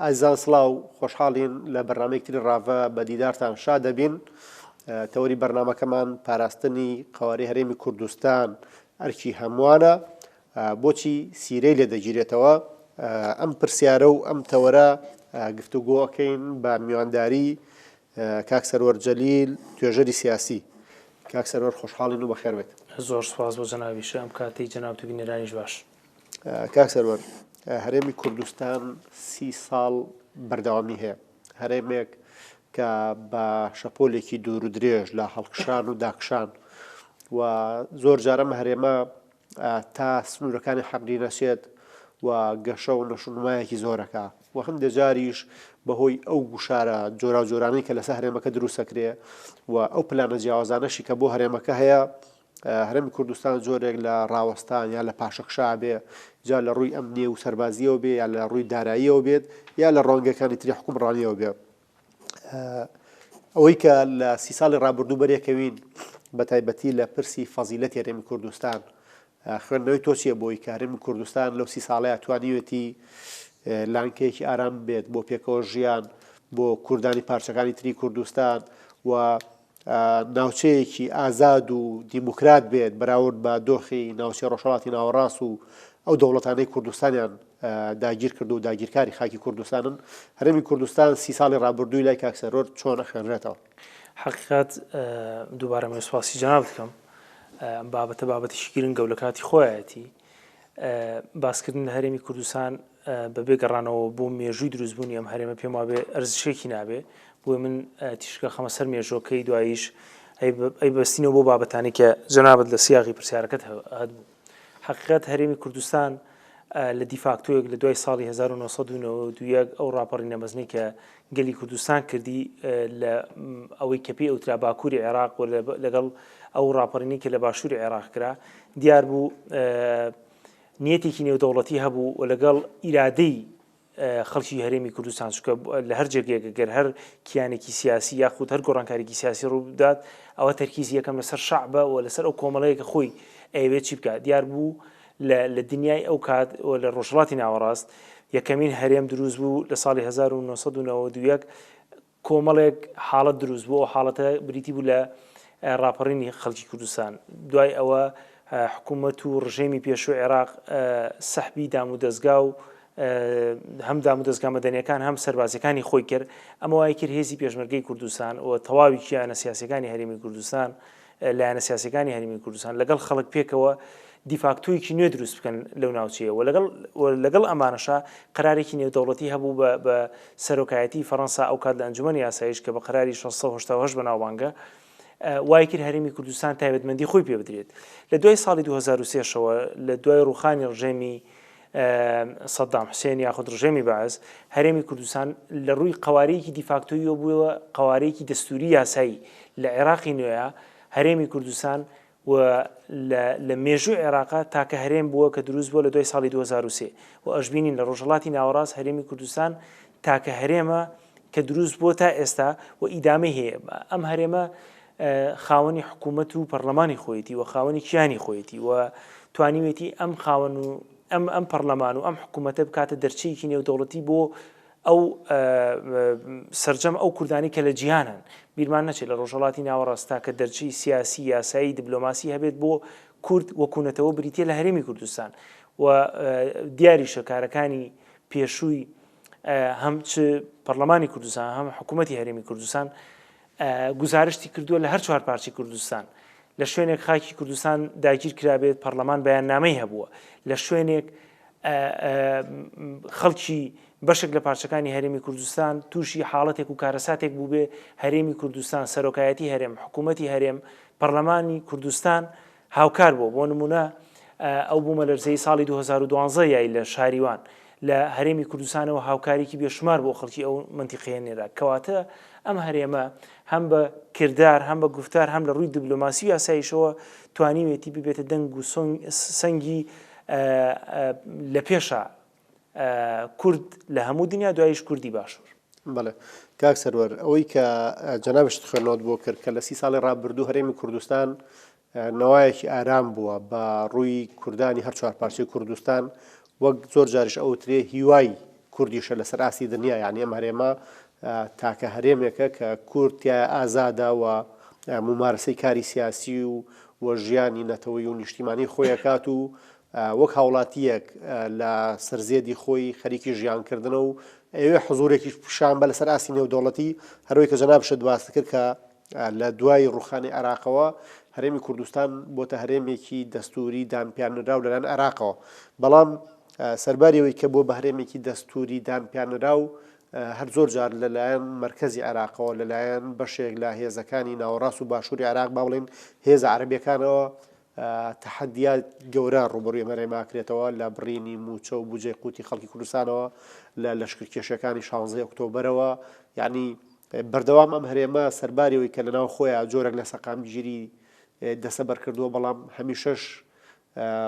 ئازیزان سڵاو، خۆشحاڵین لە بەرنامەیەکی تری ڕاڤە بە دیدارتان شاد دەبین. تەوەری بەرنامەکەمان پاراستنی قەوارەی هەرێمی کوردستان ئەرکی هەمووانە، بۆچی سیرەی لێ دەگیرێتەوە؟ ئەم پرسیارە و ئەم تەوەرە گفتوگۆ ئەکەین بە میوانداری کاک سەروەر جەلیل توێژەری سیاسی. کاک سەروەر خۆشحاڵین و بەخێر بێت. زۆر سوپاس بۆ جەنابیشە ئەم کاتەی جەنابت و بینەرانیش باش. کاک سەروەر هەرێمی کوردستان سی ساڵ بەردەوامی هەیە هەرێمێک کە بە شەپۆلێکی دوور و درێژ لە هەڵکشان و داکشان و زۆر جارەم هەرێمە تا سنوورەکانی حەمری نەچێت و گەشە و نەشونمایەکی زۆرەکە و هەندێک جاریش بەهۆی ئەو گوشارە جۆراوجۆرانەی کە لەسەر هەرێمەکە دروستەکرێ و ئەو پلانە جیاوازانەشی کە بۆ هەرێمەکە هەیە هەرێمی کوردستان جۆرێک لە ڕاوەستان یا لە پاشەکشا بێ، جا لە ڕووی ئەمنی و سەربازییەوە بێ یا لە ڕووی داراییەوە بێت یا لە ڕوانگەکانی تری حوکمڕانییەوە بێ. ئەوەی کە لە سی ساڵی ڕابردوو بەرێکەوین بە تایبەتی لە پرسی فەزیلەتی هەرێمی کوردستان خوێندنەوەی تۆ چییە بۆی کە هەرێمی کوردستان لەو سی ساڵەیە توانیوێتی لانکەیەکی ئارام بێت بۆ پێکەوە ژیان بۆ کوردانی پارچەکانی تری کوردستان و ناوچەیەکی ئازاد و دیموکرات بێت بەراورد بە دۆخی ناوچەی ڕۆژهەڵاتی ناوەڕاست و ئەو دەوڵەتانەی کوردستانیان داگیر کردو و داگیرکاری خاکی کوردستانن هەرێمی کوردستان سی ساڵی ڕابردووی لای کاک سەرۆر چۆن ئەخوێنرێتەوە؟ حەقیقەت دووبارە من سوپاسی جەنابت بکەم ئەم بابەتە بابەتێکی گرنگە و لە کاتی خۆیەتی باسکردن لە هەرێمی کوردستان بەبێ گەڕانەوە بۆ مێژووی دروستبوونی ئەم هەرێمە پێم وابێ ئەرزشێکی نابێ، بۆیە من تیشکە خەمە سەر مێژووەکەی دواییش ئەی بەستینەوە بۆ بابەتانی کە جەنابت لە سیاغی پرسیارەکەت هەبوو. حەقیقەت هەرێمی کوردستان لە دیفاکتۆیەک لە دوای ساڵی 1991 ئەو ڕاپەڕینە مەزنەی کە گەلی کوردستان کردی لە ئەوەی کە پێی ئەوترا باکووری عێراق و لەگەڵ ئەو ڕاپەڕینەی کە لە باشووری عێراق کرا دیار بوو نیەتێکی نێودەوڵەتی هەبوو و لەگەڵ ئیرادەی خەڵکی هەرێمی کوردستان چونکە لە هەر جێگەیەک گەر هەر کیانێکی سیاسی یاخود هەر گۆڕانکاریکی سیاسی ڕوو بدات ئەوە تەرکیزی یەکەم لەسەر شەعبە و لەسەر ئەو کۆمەڵەیە کە خۆی ئەیەوێت چی بکات دیار بوو لە دنیای ئەو کات و لە ڕۆژهەڵاتی ناوەڕاست یەکەمین هەرێم دروست بوو لە ساڵی 1991 کۆمەڵێک حاڵەت دروست بوو، ئەو حاڵەتە بریتی بوو لە ڕاپەڕینی خەڵکی کوردستان. دوای ئەوە حکوومەت و ڕژێمی پێشووی عێراق سەحبی دامودەزگا و هەم دامودەزگا مەدەنیەکان هەم سەربازیەکانی خۆی کرد. ئەمە وای کرد هێزی پێشمەرگەی کوردستان و تەواوی کیانە سیاسیەکانی هەرێمی کوردستان لایەنە سیاسیەکانی هەرێمی کوردستان لەگەڵ خەڵک پێکەوە دیفاکتۆیەکی نوێ دروست بکەن لەو ناوچەیە و لەگەڵ لەگەڵ ئەمانەشا قەرارێکی نێودەوڵەتی هەبوو بە بە سەرۆکایەتی فەڕەنسا ئەو کات لە ئەنجومەنی ئاسایش کە بە قەراری 688 بەناوبانگە وای کرد هەرێمی کوردستان تایبەتمەندی خۆی پێ بدرێت لە دوای ساڵی 2003شەوە لە دوای ڕوخانی ڕژێمی سەدام حوسێن یاخود ڕژێمی بەعس، هەرێمی کوردستان لە ڕووی قەوارەیەکی دیفاکتۆییەوە بووە قەوارەیەکی دەستووری یاسایی لە عێراقی نوێیا، هەرێمی کوردستان و لە لە مێژووی عێراقا تاکە هەرێم بووە کە دروست بووە لە دوای ساڵی 2003 و ئەشبینین لە ڕۆژهەڵاتی ناوەڕاست هەرێمی کوردستان تاکە هەرێمە کە دروست بووە تا ئێستا و ئیدامەی هەیە ئەم هەرێمە خاوەنی حکوومەت و پەرلەمانی خۆیەتی و خاوەنی کیانی خۆیەتی و توانیوێتی ئەم خاوەن و ئەم ئەم پەرلەمان و ئەم حکوومەتە بکاتە دەرچەیەکی نێودەوڵەتی بۆ ئەو سرجەم ئەو کوردانی کە لە جیهانن بیرمان نەچێت لە ڕۆژهڵاتی ناوەڕاست تاکە دەرچەی سیاسی یاسایی دیبلۆماسی هەبێت بۆ کورد وەکوونەتەوە بریتە لە هەرێمی کوردستان و دیاریشە کارەکانی پێشووی هەم چ پەرلەمانی کوردستان هەم حکوومەتی هەرێمی کوردستان گوزارشتی کردووە لە هەر چوار پارچەی کوردستان. لە شوێنێک خاکی کوردستان داگیر کرابێت پەڕلەمان بەیاننامەی هەبووە. لە شوێنێک خەڵکی بەشێک لە پارچەکانی هەرێمی کوردستان تووشی حاڵەتێک و کارەساتێک بووبێ هەرێمی کوردستان سەرۆکایەتی هەرێم حکوومەتی هەرێم پەڕلەمانی کوردستان هاوکار بووە، بۆ نموونە ئەو بوومەلەرزەی ساڵی 2012 یای لە شاری وان لە هەرێمی کوردستانەوە هاوکاریی بێشومار بۆ خەڵکی ئەو مەنتیقەیە نێرا، کەواتە ئەم هەرێمە هەم بە کردار هەم بە گوفتار هەم لە ڕووی دیبلۆماسی و یاساییشەوە توانیوێتی ببێتە دەنگ و سەنگی لە پێشا کورد لە هەموو دنیا دواییش کوردی باشوور. بەڵێ کاک سەروەر ئەوەی کە جەنابشت خوێندنەوەت بۆ کرد کە لە سی ساڵی ڕابردوو هەرێمی کوردستان نەوایەکی ئارام بووە بە ڕووی کوردانی هەر چوار پارچەی کوردستان وەک زۆر جاریش ئەوترێ هیوای. کوردیشە لەسەر ئاستی دنیا، یانی ئەم هەرێمە تاکە هەرێمێکە کە کورد تیایا ئازادە و مومارەسەی کاری سیاسی و و ژیانی نەتەوەی و نیشتیمانی خۆی ئەکات و وەک هاوڵاتییەک لە سەر زێدی خۆی خەریکی ژیانکردنە و ئەیەوێ حزوورێکیش پیشان بە لەسەر ئاستی نێودەوڵەتی، هەروەی کە جەنابشت باست کرد کە لە دوای ڕووخانی عێراقەوە هەرێمی کوردستان بۆتە هەرێمێکی دەستووری دانپیانراو لەلایەن عێراقەوە، بەڵام سەرباری ئەوەی کە بووە بە هەرێمێکی دەستووری دانپیانراو، هەر زۆر جار لەلایەن مەرکەزی عێراقەوە، لەلایەن بەشێک لە هێزەکانی ناوەڕاست و باشووری عێراق، با بڵێین هێزە عەرەبییەکانەوە تەحەدیات گەورە ڕووبەڕووی ئەم هەرێمە ئەکرێتەوە، لە بڕینی مووچە و بودجەی قوتی خەڵکی کوردستانەوە، لە لەشکرکێشیەکانی شانزەی ئۆکتۆبەرەوە، یانی بەردەوام ئەم هەرێمە سەرباری ئەوەی کە لەناو خۆیا جۆرێک لە سەقامگیری دەسەبەر کردووە، بەڵام هەمیشەش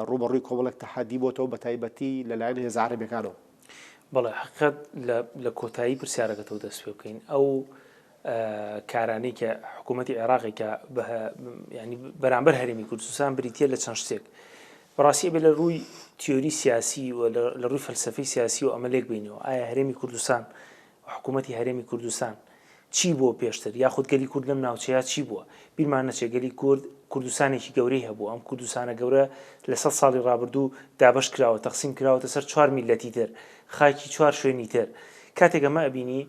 ڕووبەڕووی کۆمەڵێک تەحەدی بۆتەوە بەتایبەتی لەلایەن هێزە عەرەبیەکانەوە. بەڵێ حەقیقەت لە کۆتایی پرسیارەکەتەوە دەست پێ بکەین ئەو کارانەی کە حکوومەتی عێراقی کە ینی بەرامبەر هەرێمی کوردستان بریتە لە چەند شتێک بەڕاستی ئەبێ لە ڕووی تیۆری سیاسی و لە ڕووی فەلسفەی سیاسی و ئەمە لێک بینەوە ئایا هەرێمی کوردستان حکوومەتی هەرێمی کوردستان چی بووە پێشتر یاخود گەلی کورد لەم ناوچەیە چی بووە؟ بیرمان نەچێت گەلی کورد کوردستانێکی گەورەی هەبوو، ئەم کوردستانە گەورە لە سەد ساڵی ڕابردوو دابەش کراوە، تەقسیم کراوەتە سەر چوار میللەتی تر، خاکی چوار شوێنی تر. کاتێک ئەمە ئەبینی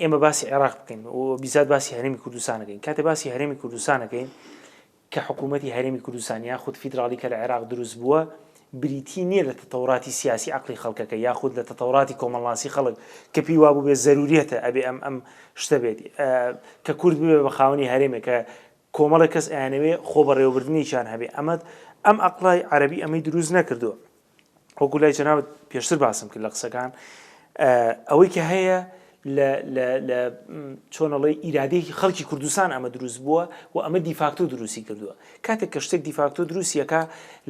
ئێمە باسی عێراق بکەین و بیزات باسی هەرێمی کوردستان ئەکەین، کاتێ باسی هەرێمی کوردستان ئەکەین کە حکوومەتی هەرێمی کوردستان یاخود فیدراڵی کە لە عێراق دروست بووە بریتی نییە لە تەتەوراتی سیاسی عەقڵی خەڵکەکە یاخود لە تەتەوراتی کۆمەڵناسی خەڵک کە پێی وابوو بێ زەروریەتە ئەبێ ئەم ئەم شتە بێت کە کورد ببێ بە خاوەنی هەرێمێک کە کۆمەڵێک کەس ئەیانەوێ خۆ بەڕێوەبردنێکیان هەبێ ئەمە ئەم عەقڵی عەرەبی ئەمەی دروست نەکردووە. وەکو لای جەنابت پێشتر باسم کرد لە قسەکان ئەوەی کە هەیە لە چۆنەڵی ئیرادەیەکی خەڵکی کوردستان ئەمە دروست بووە و ئەمە دیفاکتۆ دروستی کردووە کاتێک کە شتێک دیفاکتۆ دروستیەکە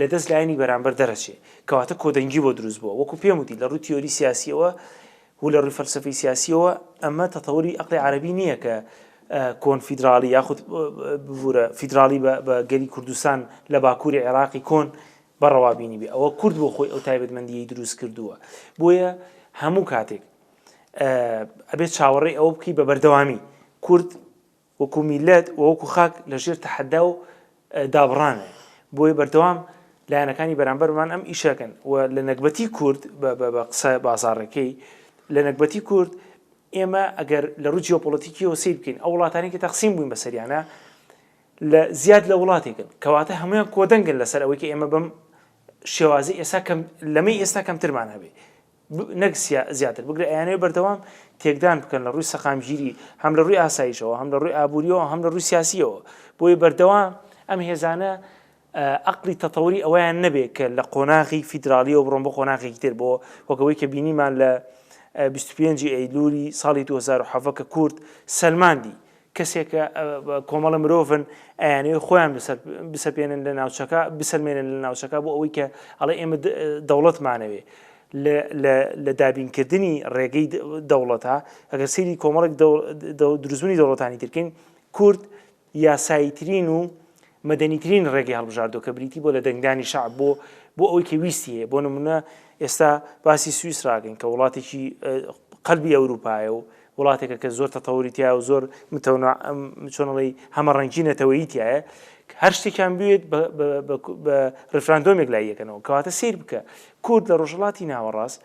لە دەست لایەنی بەرامبەر دەرەچێ کەواتە کۆدەنگی بۆ دروست بووە وەکو پێم وتی لە ڕووی تیۆری سیاسیەوە و لە ڕووی فەلسفی سیاسیەوە ئەمە تەتەوری ئەقلی عەربی نییە کە کۆنفیدراڵی یاخود ببوورە فیدراڵی بە گەلی کوردستان لە باکووری عێراقی کۆن بە ڕەوا بینیبێ ئەوە کورد بۆ خۆی ئەو تایبەتمەندیەی دروست کردووە بۆیە هەموو کاتێک ئەبێت چاوەڕێی ئەوە بکەی بە بەردەوامی کورد وەکو میلەت وەکو خاک لە ژێر تەحەدا و دابڕانە بۆیە بەردەوام لایەنەکانی بەرامبەرمان ئەم ئیشەکەن و لە نەگبەتی کورد بە قسە بازاڕەکەی لە نەگبەتی کورد ئێمە ئەگەر لە ڕووی جیۆپۆلەتیکیەوە سیر بکەین ئەو وڵاتانی کە تەقسیم بووین بەسەریانە لە زیاد لە وڵاتێکن کەواتە هەموویان کۆدەنگن لەسەر ئەوەی کە ئێمە بەم شێوازی ئێستا کەم لەمەی ئێستا کەمترمان هەبێ نەک زیاتر بگرە ئەیانەوێ بەردەوام تێکدان بکەن لە ڕووی سەقامگیری هەم لە ڕووی ئاسایشەوە هەم لە ڕووی ئابووریەوە هەم لە ڕووی سیاسیەوە بۆیە بەردەوام ئەم هێزانە ئەقلی تەتەوری ئەوەیان نەبێ کە لە قۆناغی فیدراالیەوە بڕۆن بۆ قۆناغێکی تر بۆ وەکەوەی کە بینیمان لە 25 ئەیلولی ساڵی 2017 کە کورد سەلماندی کەسێکە کۆمەڵە مرۆڤن ئەیانەوێت خۆیان بسەپێنن لە ناوچەکە بسەلمێنن لە ناوچەکە بۆ ئەوەی کە ئەڵێ ئێمە دەوڵەتمانەوێ لە دابینکردنی ڕێگەی دەوڵەتە ئەگەر سەیری کۆمەڵێک دروستبوونی دەوڵەتانی ترکەین کورد یاساییترین و مەدەنیترین ڕێگەی هەڵبژاردووە کە بریتی بۆ لە دەنگدانی شعب بۆ بۆ ئەوەی کە ویستی هەیە بۆ نمونە ئێستا باسی سوئیسراکەین کە وڵاتێکی قەلبی ئەوروپایە و وڵاتێکە کە زۆر تەتەوری تیایە و زۆر متەونە چۆن ئەڵێی هەمەڕەنگی نەتەوەیی تیایە هەر شتێکیان بوێت بە ڕیفراندۆمێک لای یەکەنەوە کەواتە سیر بکە کورد لە ڕۆژهەڵاتی ناوەڕاست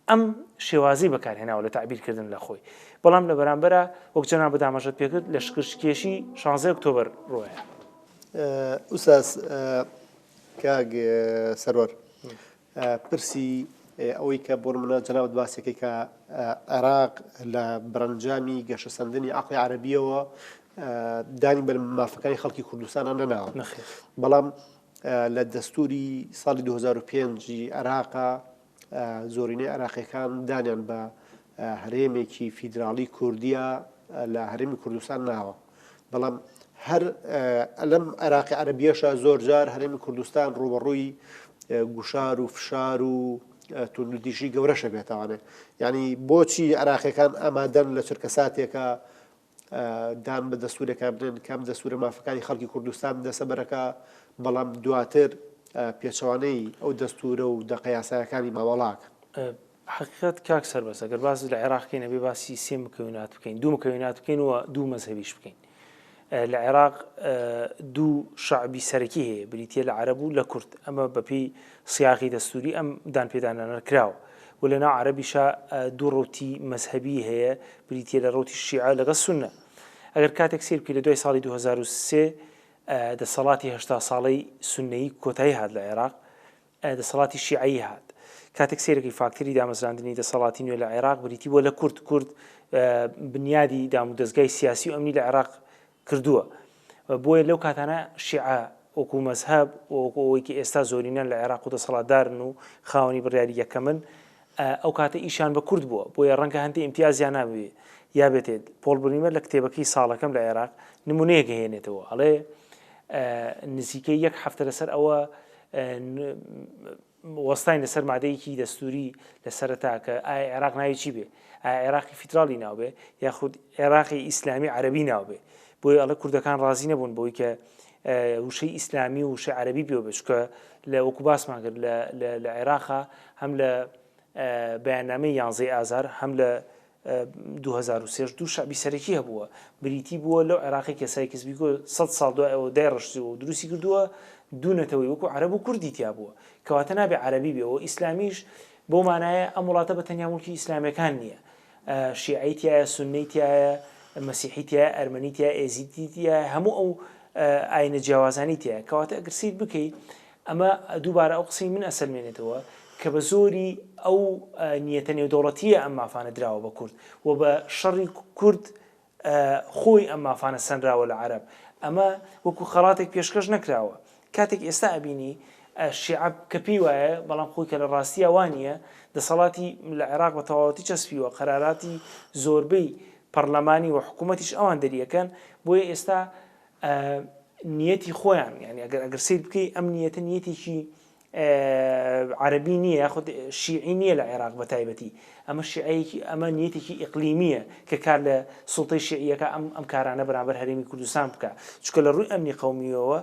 ئەم شێوازی بەکارهێناوە لە تعبیرکردن لە خۆی بەڵام لە بەرامبەرە وەک جەناب بەدامەژەت پێکرد لە شکرکێشی 16 ئۆکتۆبەر ڕۆیە. ئوستاز کاک سەروەر پرسی ئەوەی کە بۆ نمونە جەنابت باسەکەی کە عێراق لە بەرەنجامی گەشەسەندنی عەقڵی عەرەبیەوە دانی بە مافەکانی خەڵکی کوردستانە نەناوە بەڵام لە دەستوری ساڵی 2005 عێراقا زۆرینەی عێراقیەکان دانیان بە هەرێمێکی فیدراڵی کوردیە لە هەرێمی کوردستان ناوە بەڵام هەر لەم عێراقی عەرەبیەشە زۆرجار هەرێمی کوردستان ڕوبەڕووی گوشار و فشار و توندوتیژی گەورەشە بێتوانێت یعنی بۆچی عراقیەکان ئامادەن لە چرکە ساتێکە دان بە دەستورەکە بنێن کام دەستورە مافەکانی خەڵکی کوردستان دەسەبەرەکە بەڵام دواتر پێچەوانەی ئەو دەستورە و دەقە یاسایەکانی مامەڵاکەن. حەقیقەت کاک سەربەست ئەگەر باس لە عێراق کەین ئەبێ باسی سێ مکەوینات بکەین دوو مکەوینات بکەین و دوو مەزهەبیش بکەین لە عێراق دوو شەعبی سەرەکی هەیە بریتە لە عەرەب و لە کورد ئەمە بەپێی سیاقی دەستوری ئەم دانپێدانانە کراوە و لە ناو عەرەبیشا دوو ڕوتی مەزهەبی هەیە بریتە لە ڕوتی شیعە لەگەڵ سوننە ئەگەر کاتێک سیر بکەی لە دوای ساڵی 2003 دەسەڵاتی 80 ساڵەی سوننەیی کۆتایی هات لە عێراق دەسەڵاتی شیعەیی هات. کاتێک سەیرەکەی فاکتەری دامەزراندنی دەسەڵاتی نوێ لە عێراق بریتی بووە لە کورد، کورد بنیادی دامودەزگای سیاسی و ئەمنی لە عێراق کردووە. بۆیە لەو کاتانە شیعە وەکو مەزهەب و وەکو ئەوەی کە ئێستا زۆرینەن لە عێراق و دەسەڵاتدارن و خاوەنی بڕیاری یەکەمن، ئەو کاتە ئیشیان بە کورد بووە، بۆیە ڕەنگە هەندێ ئیمتیازیان نابێ یا بێتێت. پۆڵ بریمەر لە کتێبەکەی ساڵەکەم لە عێراق نمونەیەک ئەهێنێتەوە ئەڵێ نزیکەی یەک هەفتە لەسەر ئەوە وەستاین لەسەر مادەیەکی دەستوری لە سەرەتا کە ئایا عێراق ناوی چی بێ ئایا عێراقی فیدراڵی ناو بێ یاخود عێراقی ئیسلامی عەرەبی ناو بێ بۆیە ئەڵێ کوردەکان ڕازی نەبوون بەوەی کە وشەی ئیسلامی و وشەی عەرەبی پێوە بێت چونکە لە وەکو باسمان کرد لە عێراقا هەم لە بەیاننامەی یانزەی ئازار هەم لە 2003 دوو شەعبی سەرەکی هەبووە بریتی بووە لەو عێراقی کە سایکس بیکۆ 100 ساڵ دوای ئەوە دایڕشتووە و دروستی کردووە دوو نەتەوەی وەکو عەرەب و کوردی تیا بووە کەواتە نابێ عەرەبی بێ و ئیسلامیش بەو مانایە ئەم وڵاتە بە تەنیا موڵکی ئیسلامیەکان نییە شیعەی تیایە، سوننەی تیایە، مەسیحی تیایە، ئەرمەنی تیایە، ئێزیدی تیایە، هەموو ئەو ئاینە جیاوازانەی تیایە. کەواتە ئەگەر سەیر بکەی ئەمە دووبارە ئەو قسەی من ئەسەلمێنێتەوە کە بە زۆری ئەو نیەتە نێودەوڵەتییە ئەم مافانە دراوە بە کورد و بە شەڕی کورد خۆی ئەم مافانە سەنراوە لە عەرەب ئەمە وەکو خەڵاتێک پێشکەش نەکراوە کاتێک ئێستا ئەبینی شیعە کە پێی وایە بەڵام خۆی کە لە ڕاستیا وا نییە دەسەڵاتی لە عێراق بە تەواوەتی چەسپیوە قەراراتی زۆربەی پەرلەمانی و حکوومەتیش ئەوان دەریەکەن بۆیە ئێستا نیەتی خۆیان یعنی ئەگەر ئەگەر سیر بکەی ئەم نیەتە نیەتێکی عەرەبی نییە یاخود شیعی نییە لە عێراق بە تایبەتی ئەمە شیعەیەکی ئەمە نیەتێکی ئیقلیمییە کە کار لە سوڵتەی شیعیەکە ئەم ئەم کارانە بەرامبەر هەرێمی کوردستان بکە چونکە لە ڕووی ئەمنی قەومیەوە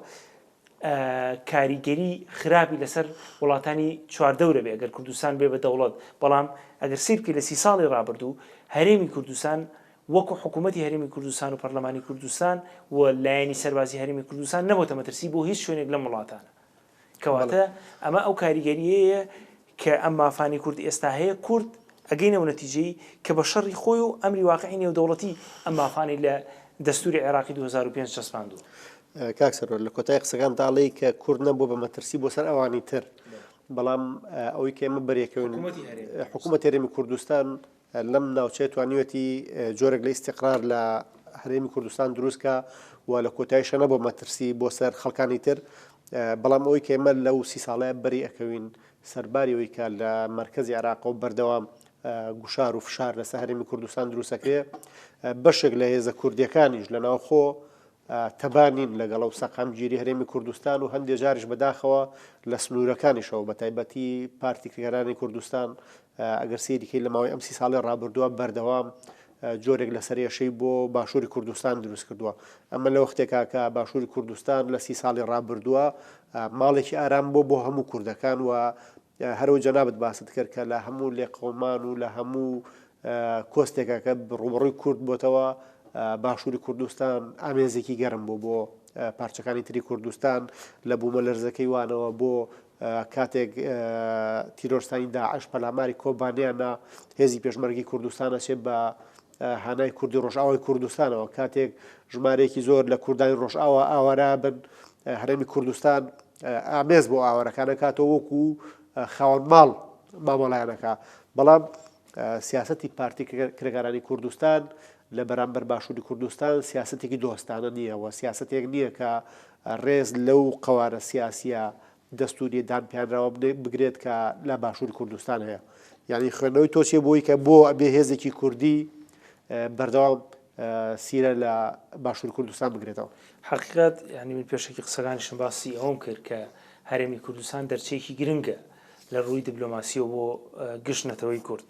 کاریگەری خراپی لەسەر وڵاتانی چواردەورە بێ ئەگەر کوردستان بێ بە دەوڵەت بەڵام ئەگەر سیر بکەی لە سی ساڵی ڕابردوو هەرێمی کوردستان وەکو حکوومەتی هەرێمی کوردستان و پەرلەمانی کوردستان و لایەنی سەربازی هەرێمی کوردستان نەبۆتە مەترسی بۆ هیچ شوێنێک لەم وڵاتانە کەواتە ئەمە ئەو کاریگەریەیە کە ئەم مافانی کورد ئێستا هەیە کورد ئەگەینە ئەو نەتیجەی کە بە شەڕی خۆی و ئەمری واقعی نێودەوڵەتی ئەم مافانەی لە دەستوری عێراقی 2005 چەسپاندووە. کاک سەروەر لە کۆتای قسەکانتا ئەڵێی کە کورد نەبووە بە مەترسی بۆ سەر ئەوانی تر بەڵام ئەوەی کە ئێمە بەرێکەوین حکوومەتی هەرێمی کوردستان لەم ناوچەیە توانیویەتی جۆرێک لە ئیستیقرار لە هەرێمی کوردستان دروست کا و لە کۆتاییشە نەبووە مەترسی بۆ سەر خەڵکانی تر بەڵام ئەوەی کە ئێمە لەو سی ساڵەیە بەری ئەکەوین سەرباری ئەوەی کە لە مەرکەزی عێراقەوە بەردەوام گوشار و فشار لەسەر هەرێمی کوردستان دروستەکرێ بەشێک لە هێزە کوردیەکانیش لە ناوخۆ تەبا نین لەگەڵ ئەو سەقامگیری هەرێمی کوردستان و هەندێ جاریش بەداخەوە لە سنوورەکانیشەوە بە تایبەتی پارتی کرێکارانی کوردستان ئەگەر سەیری کەی لە ماوەی ئەم سی ساڵی ڕابردووە بەردەوام جۆرێک لە سەرێشەی بۆ باشووری کوردستان دروست کردووە ئەمە لە وەختێکا کە باشووری کوردستان لە سی ساڵی ڕابردووە ماڵێکی ئارام بۆ بۆ هەموو کوردەکان و هەرەوە جەنابت باست کرد کە لە هەموو لێقەومان و لە هەموو کۆستێکە کە ڕوبەڕووی کورد بۆتەوە باشووری کوردستان ئامێزێکی گەرم بوو بۆ پارچەکانی تری کوردستان لە بوومە لەرزەکەی وانەوە بۆ کاتێک تیرۆرستانی داعش پەلاماری کۆبانیانە هێزی پێشمەرگی کوردستان ئەچێ بە هانای کوردی ڕۆژئاوای کوردستانەوە کاتێک ژمارەیەکی زۆر لە کوردانی ڕۆژئاوا ئاوارە بن هەرێمی کوردستان ئامێز بۆ ئاوارەکانە کاتەوە وەکو خاوەن ماڵ مامەڵیانەکە بەڵام سیاستی پارتی کرێکارانی کوردستان لە بەرامبەر باشووری کوردستان سیاستێکی دۆستانە نییە و سیاستێک نییە کە ڕێز لەو قەوارە سیاسیە دەستوریە دانپیانراوە بگرێت کە لە باشووری کوردستان هەیە یعنی خوێندنەوەی تۆ چیە بۆی کە بۆ ئەبێ هێزێکی کوردی بەردەوام سیرە لە باشووری کوردستان بگرێتەوە؟ حەقیقەت یعنی من پێشەکی قسەکانیشم باسی ئەوەم کرد کە هەرێمی کوردستان دەرچەیەکی گرنگە لە ڕووی دیبلۆماسیەوە بۆ گشت نەتەوەی کورد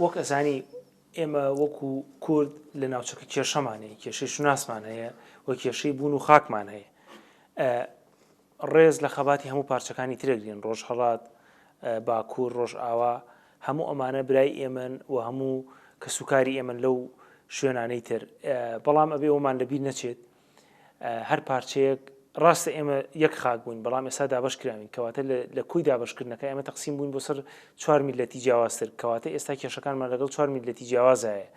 وەک ئەزانی ئێمە وەکو کورد لە ناوچەکە کێشەمان هەیە کێشەی شوناسمان هەیە و کێشەی بوون و خاکمان هەیە ڕێز لە خەباتی هەموو پارچەکانی ترەگرین، ڕۆژهەڵات، باکوور، ڕۆژئاوا، هەموو ئەمانە برای ئێمەن و هەموو کەسوکاری ئێمەن لەو شوێنانەی تر بەڵام ئەبێ ئەومان لەبیر نەچێت هەر پارچەیەک ڕاستە ئێمە یەک خاک بووین بەڵام ئێستا دابش کراوین کەواتە لە کۆی دابشکردنەکە ئێمە تەقسیم بووین بۆ سەر چوار میلەتی جیاوازتر کەواتە ئێستا کێشەکانمان لەگەڵ چوار میلەتی جیاوازایە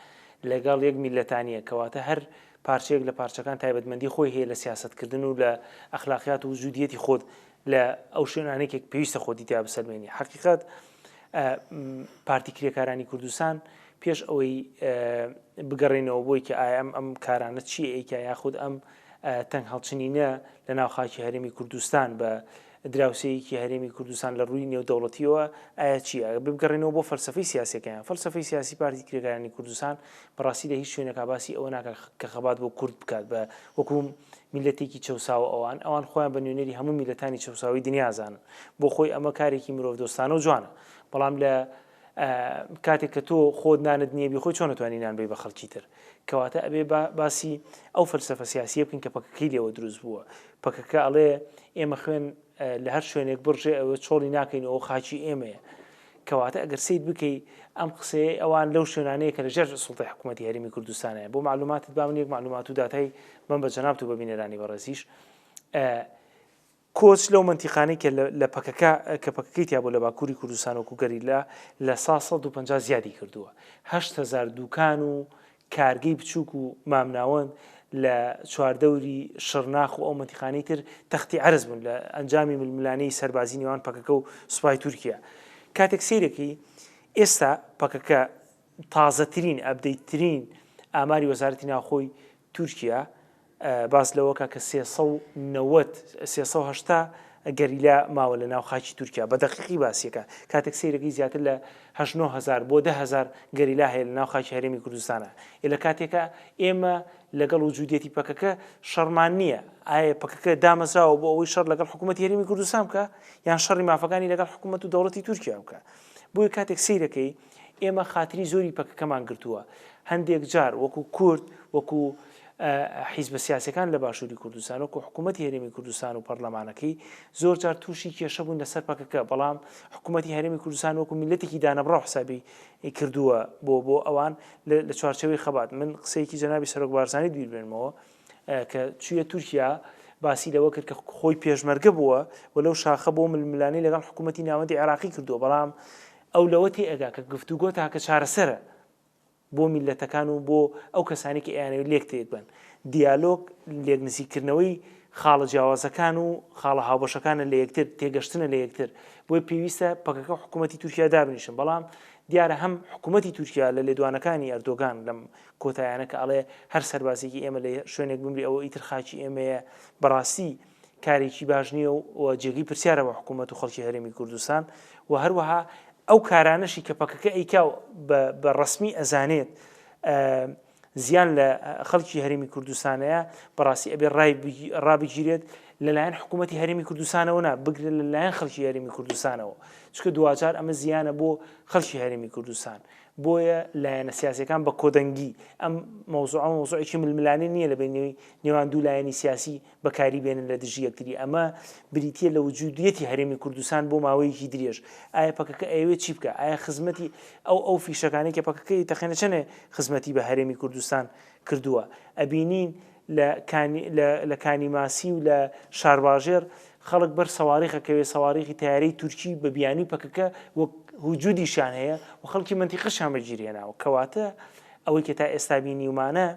لەگەڵ یەک میلەتانیە کەواتە هەر پارچەیەک لە پارچەکان تایبەتمەندی خۆی هەیە لە سیاسەتکردن و لە ئەخلاقیات و وجودیەتی خۆت لە ئەو شوێنانەی کە پێویستە خۆتی تیا بسەلمێنی حەقیقەت پارتی کرێکارانی کوردستان پێش ئەوەی بگەڕێنەوە بۆی کە ئایا ئەم ئەم کارانە چی ئەیکا یاخود ئەم تەنگ هەڵچنینە لە ناو خاکی هەرێمی کوردستان بە دراوسێیەکی هەرێمی کوردستان لە ڕووی نێودەوڵەتیەوە ئایا چییە؟ بگەڕێنەوە بۆ فەلسەفەی سیاسەکەیان فەلسەفەی سیاسی پارتی کرێکارانی کوردستان بەڕاستی لە هیچ شوێنێکا باسی ئەوە ناکە کە خەبات بۆ کورد بکات بە وەکو میلەتێکی چەوساوە ئەوان ئەوان خۆیان بە نوێنەری هەموو میلەتانی چەوساوی دنیا زانن بۆ خۆی ئەمە کارێکی مرۆڤدۆستانە و جوانە بەڵام لە کاتێک کە تۆ خۆت نانت نییە بیخۆی چۆن ئەتوانی نان بەی بە خەڵکی تر کەواتە ئەبێ باسی ئەو فەلسەفە سیاسیە بکەین کە پەکەکەی لێوە دروست بووە پەکەکە ئەڵێ ئێمە خوێن لە هەر شوێنێک بڕژێ ئەوە چۆڵی ناکەین ئەو خاکی ئێمەیە کەواتە ئەگەر سید بکەی ئەم قسەیە ئەوان لەو شوێنانەیە کە لەژێر سوڵتەی حکوومەتی هەرێمی کوردستانە بۆ معلوماتت با من یەک معلومات و داتای بم بە جەنابت و بە بینەرانی بەڕێزیش کۆچ لەو مەنتیقانەی کە لە پەکەکە کە پەکەکەی تیا بوو لە باکووری کوردستان وەکو گەریلا لە سا 150 زیادی کردووە. 8000 دوکان و کارگەی بچووک و مامناوەند لە چواردەوری شڕناخ و ئەو مەنتیقانەی تر تەختی عەرز بوون لە ئەنجامی ململانێی سەربازی نێوان پەکەکە و سوپای تورکیا. کاتێک سەیرەکەی ئێستا پەکەکە تازەترین ئەپدەیتترین ئاماری وەزارەتی ناوخۆی تورکیا باس لەوەکا کە 390 380 گەریلا ماوە لە ناو خاکی تورکیا بە دەقیقی باسیەکە کاتێک سەیرەکەی زیاتر لە 9 هزار بۆ 10 هزار گەریلا هەیە لە ناو خاکی هەرێمی کوردستانە ئێ لە کاتێکە ئێمە لەگەڵ وجودیەتی پەکەکە شەڕمان نییە ئایا پەکەکە دامەزراوە بۆ ئەوەی شەڕ لەگەڵ حکوومەتی هەرێمی کوردستان بکە یان شەڕی مافەکانی لەگەڵ حکوومەت و دەوڵەتی تورکیا بکە بۆیە کاتێک سەیرەکەی ئێمە خاتری زۆری پەکەکەمان گرتووە، هەندێک جار وەکو کورد، وەکو حیزبە سیاسیەکان لە باشووری کوردستان، وەکو حکوومەتی هەرێمی کوردستان و پەرلەمانەکەی زۆر جار تووشی کێشە بوون لەسەر پەکەکە، بەڵام حکوومەتی هەرێمی کوردستان وەکو میللەتێکی دانەبڕاو حسابی کردووە بۆ بۆ ئەوان لە چوارچێوەی خەبات. من قسەیەکی جەنابی سەرۆک بارزانیت بیر بێنمەوە کە چوویە تورکیا باسی لەوە کرد کە خۆی پێشمەرگە بووە و لەو شاخە بۆ ململانێی لەگەڵ حکوومەتی ناوەندی عێراقی کردووە، بەڵام ئەو لەوە تێئەگا کە گفتوگۆ تاکە چارەسەرە بۆ میللەتەکان و بۆ ئەو کەسانەی کە ئەیانەوێت لێک تێکبەن. دیالۆگ لێکنزیککردنەوەی خاڵە جیاوازەکان و خاڵە هاوبەشەکانە لە یەکتر، تێگەشتنە لە یەکتر. بۆیە پێویستە پەکەکە و حکوومەتی تورکیا دابنیشن. بەڵام دیارە هەم حکوومەتی تورکیا لە لێدوانەکانی ئەردۆگان لەم کۆتایانە کە ئەڵێ هەر سەربازێکی ئێمە لە شوێنێک بمری ئەوە ئیتر خاکی ئێمەیە، بەڕاستی کارێکی باش نییە و جێگەی پرسیارە بۆ حکوومەت و خەڵکی هەرێمی کوردستان و هەروەها ئەو کارانەشی کە پەکەکە ئەیکا و بە ڕەسمی ئەزانێت زیان لە خەڵکی هەرێمی کوردستانەیە بەڕاستی ئەبێ ڕابگیرێت لەلایەن حکوومەتی هەرێمی کوردستانەوە نا بگرە لەلایەن خەڵکی هەرێمی کوردستانەوە چونکە دواجار ئەمە زیانە بۆ خەڵکی هەرێمی کوردستان بۆیە لایەنە سیاسیەکان بە کۆدەنگی ئەم مەوزوعە مەوزوعێکی ململانێ نییە لە بەینی نێوان دوو لایەنی سیاسی بەکاری بێنن لە دژی یەکتری، ئەمە بریتییە لە وجودیەتی هەرێمی کوردستان بۆ ماوەیەکی درێژ، ئایا پەکەکە ئەیەوێت چی بکا؟ ئایا خزمەتی ئەو ئەو فیشەکانەی کە پەکەکە ئەیتەقێنێ چەنێ خزمەتی بە هەرێمی کوردستان کردووە؟ ئەبینین لە کانی لە لە کانی ماسی و لە شارباژێڕ خەڵک بەر سەواریخ ئەکەوێ، سەواریخی تەیارەی تورکی بە بیانووی پەکەکە وەک وجودیشیان هەیە و خەڵکی مەنتیقەشیان بەگیر هێناوە، کەواتە ئەوەی کە تا ئێستا بینیومانە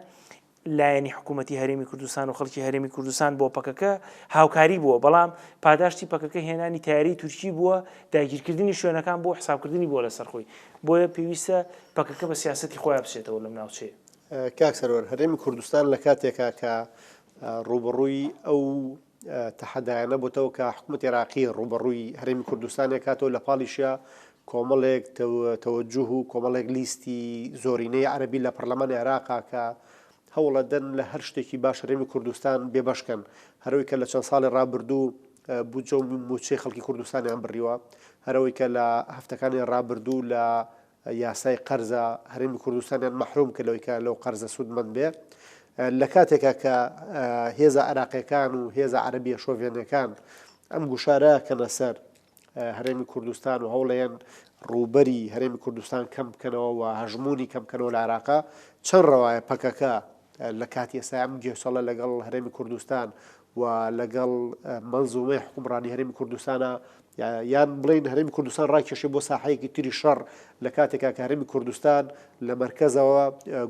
لایەنی حکوومەتی هەرێمی کوردستان و خەڵکی هەرێمی کوردستان بۆ پەکەکە هاوکاری بووە، بەڵام پاداشتی پەکەکە هێنانی تەیارەی تورکی بووە، داگیرکردنی شوێنەکان بووە، حسابکردنی بووە لەسەر خۆی. بۆیە پێویستە پەکەکە بە سیاسەتی خۆیا بچێتەوە لەم ناوچەیە. کاک سەروەر، هەرێمی کوردستان لە کاتێکا کە ڕووبەڕووی ئەو تەحەدایانە بۆتەوە کە حکوومەتی عێراقی ڕووبەڕووی هەرێمی کوردستان ئەکاتەوە، لە پاڵیشیا کۆمەڵێک تەوەجوه و کۆمەڵێک لیستی زۆرینەی عەرەبی لە پەرلەمانی عێراقا کە هەوڵەدەن لە هەر شتێکی باش هەرێمی کوردستان بێبەشکەن، هەرەوەی کە لە چەند ساڵی ڕابردوو بودجە و مووچەی خەڵکی کوردستانیان بڕیوە، هەرەوەی کە لە هەفتەکانی ڕابردوو لە یاسای قەرزە هەرێمی کوردستانیان مەحروم کرد لەوەی کە لەو قەرزە سوودمەند بێ لە کاتێکا کە هێزە عێراقیەکان و هێزە عەرەبیە شۆڤێنەکان ئەم گوشارە کەنە سەر. هەرێمی کوردستان و هەوڵێن ڕووبەری هەرێمی کوردستان کەم بکەنەوە و هەژموونی کەم بکەنەوە لە عێراقا، چەند ڕەوایە پەکەکە لە کاتی ئێستا ئەم گێچەڵە لەگەڵ هەرێمی کوردستان و لەگەڵ مەنزومەی حکومڕانی هەرێمی کوردستانە یان بڵین هەرێمی کوردستان ڕاکێشێ بۆ ساحەیەکی تری شەڕ لە کاتێکا کە هەرێمی کوردستان لە مەرکەزەوە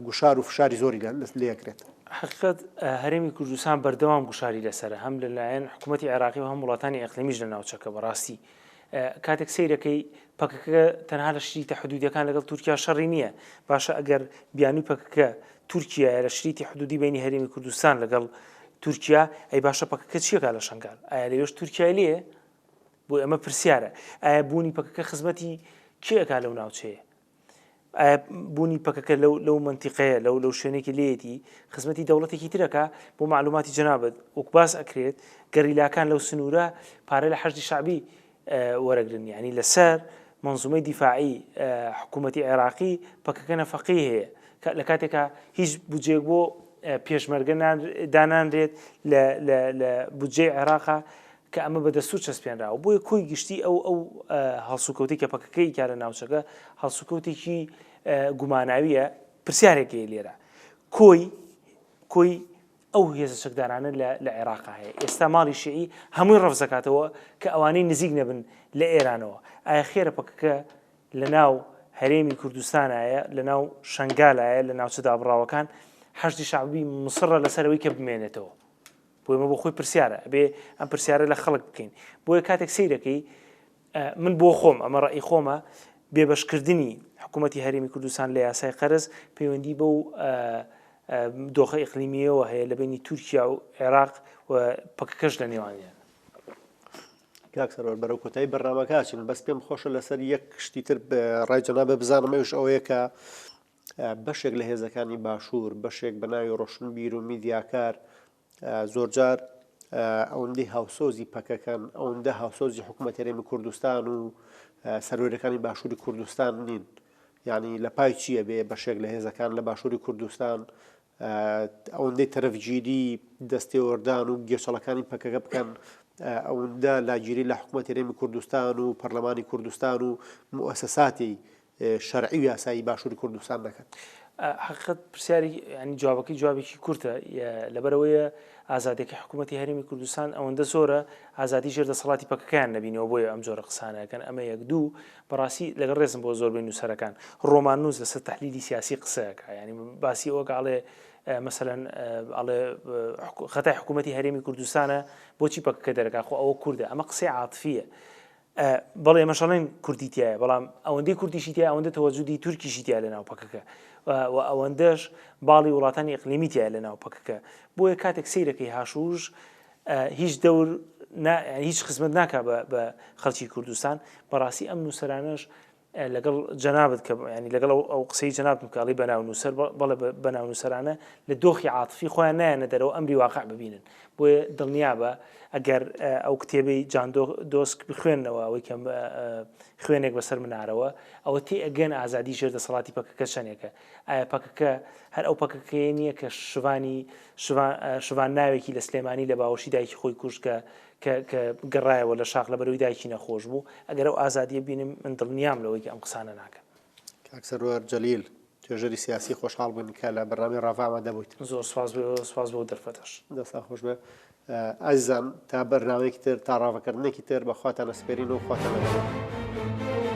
گوشار و فشاری زۆری لێکرێت. حەقیقەت هەرێمی کوردستان بەردەوام گوشاری لەسەرە هەم لەلایەن حکوومەتی عێراقی و هەم وڵاتانی ئەقلیمیش لە ناوچەکە بەڕاستی کاتێک سەیرەکەی پەکەکە تەنها لە شریتە حدودیەکان لەگەڵ تورکیا شەڕی نییە باشە ئەگەر بیانوی پەکەکە تورکیایە لە شریتی حدودی بینی هەرێمی کوردستان لەگەڵ تورکیا ئەی باشە پەکەکە چیەکە لە شنگال ئایا لەوێش تورکیای لێ بۆ ئەمە پرسیارە ئایا بوونی پەکەکە خزمەتی کێ ئەکا لەو ناوچەیە ئایا بوونی پەکەکە لەو لەو مەنتیقەیە لەو لەو شوێنێکی لێیەتی خزمەتی دەوڵەتێکی ترەکە بۆ معلوماتی جەنابت وەک باس ئەکرێت گەریلاکان لەو سنوورە پارە لە حەشدی شعبی وەرەگرن یعنی لەسەر منزومەی دیفاعی حکوومەتی عێراقی پەکەکە نەفەقی هەیە لە کاتێکا هیچ بودجەیەک بۆ پێشمەرگە دانانرێت لە بودجەی عێراقا کە ئەمە بە دەستوور چەسپێنراوە، بۆیە کۆی گشتی ئەو ئەو هەڵسوکەوتەی کە پەکەکە ئیکا لە ناوچەکە هەڵسوکەوتێکی گوماناوییە، پرسیارێک هەیە لێرە کۆی کۆی ئەو هێزە چەکدارانە لە لە عێراقا هەیە ئێستا ماڵی شیعی هەمووی ڕەفز دەکاتەوە کە ئەوانەی نزیک نەبن لە ئێرانەوە ئایا خێرە پەکەکە لە ناو هەرێمی کوردستانایە لە ناو شەنگالایە لە ناوچە دابڕاوەکان حەشدی شەعبی مصڕە لەسەر ئەوەی کە بمێنێتەوە بۆ ئێمە بۆ خۆی پرسیارە ئەبێ ئەم پرسیارە لە خەڵک بکەین بۆیە کاتێک سەیرەکەی من بۆ خۆم ئەمە ڕئی خۆمە بێبەشکردنی حکوومەتتی هەرێمی کوردستان لە یاسای قەرز پەیوەندی بەو دۆخە ئیقلیمیەوە هەیە لە بینی تورکیا و عێراق و پەکەکەش لە نێوانیان. کاک سەروەر بەرەو کۆتایی بەرنامەکە ئەچین بەس پێم خۆشە لەسەر یەک شتی تر ڕای جەنابە بزانم ئەویش ئەوەیە کە بەشێک لە هێزەکانی باشوور، بەشێک بە ناوی ڕۆشنبیر و میدیاکار زۆرجار ئەوەندەی هاوسۆزی پەکەکەن، ئەوەندە هاوسۆزی حکوومەت هەرێمی کوردستان و سەروەرەکانی باشووری کوردستان نین. یعنی لە پای چییە بێ بەشێک لە هێزەکان لە باشووری کوردستان ئەوەندەی تەرەفگیری دەستێوەردان و گێچەڵەکانی پەکەکە بکەن ئەوەندە لاگیری لە حکوومەت هەرێمی کوردستان و پەرلەمانی کوردستان و موئەسەساتی شەرعی و یاسایی باشووری کوردستان دەکەن. حەقیقەت پرسیاری ینی جوابەکەی جوابێکی کورتە لەبەرەوەیە ئازادیەکەی حکوومەتی هەرێمی کوردستان ئەوەندە زۆرە ئازادی ژێر دەسەڵاتی پەکەکەیان نەبینەوە بۆیە ئەم جۆرە قسانەکەن ئەمە یەک دوو بەڕاستی لەگەڵ ڕێزم بۆ زۆربەی نووسەرەکان ڕۆماننووس لەسەر تحلیلی سیاسی قسەکە ینی باسی ئەوە ئەڵێ مەسەلەن ئەڵێ خەتای حکوومەتی هەرێمی کوردستانە بۆچی پەکەکە دەرەکە خۆ ئەوە کوردە ئەمە قسەی عاتفیە بەڵێ ئێمەش ئەڵێن کوردی تایە بەڵام ئەوەندەی کوردیشی تایە ئەوەندە تەوەجودی تورکیشی تایە لەناو پەکەکە و ئەوەندەش باڵی وڵاتانی ئیقلیمی تایە لەناو پەکەکە بۆیە کاتێک سەیرەکەی هاشوش هیچ دەور هیچ خزمەت ناکا بە خەڵکی کوردستان بەڕاستی ئەم نووسەرانەش لەگەڵ جەنابت کە ینی لەگەڵ ئەو قسەی جەنابم کە ئەڵێی بەناو نووسەر بەڵێ بەناو نووسەرانە لە دۆخی عاتفی خۆیان نایەنە دەرەوە ئەمری واقع ببینن بۆیە دڵنیابە ئەگەر ئەو کتێبەی جان دۆسک بخوێنەوە ئەوەی کە خوێنێک بەسەر منارەوە ئەوە تێ ئەگەن ئازادی ژێر دەسەڵاتی پەکەکە چەندێکە ئایا پەکەکە هەر ئەو پەکەکەیە نییە کە شوانی شوان ناوێکی لە سلێمانی لە باوەشی دایکی خۆی کوشت کە کە کە گەڕایەوە لە شاخ لەبەرەوەی دایکی نەخۆش بوو ئەگەر ئەو ئازادیە بینم من دڵنیام لەوەی کە ئەم قسانە ناکەن. کاک سەروەر جەلیل، توێژەری سیاسی خۆشحاڵ بووین کە لە بەرنامەی ڕاڤە ئامادە بوویت. زۆر سوپاس بۆ ئێوە، سوپاس بۆ دەرفەتەش. دەستان خۆش بێ. ئازیزان تا بەرنامەیەکی تر، تا ڕاڤەکردنێکی تر بە خواتان ئەسپێرین و خواتان لەگەڵ.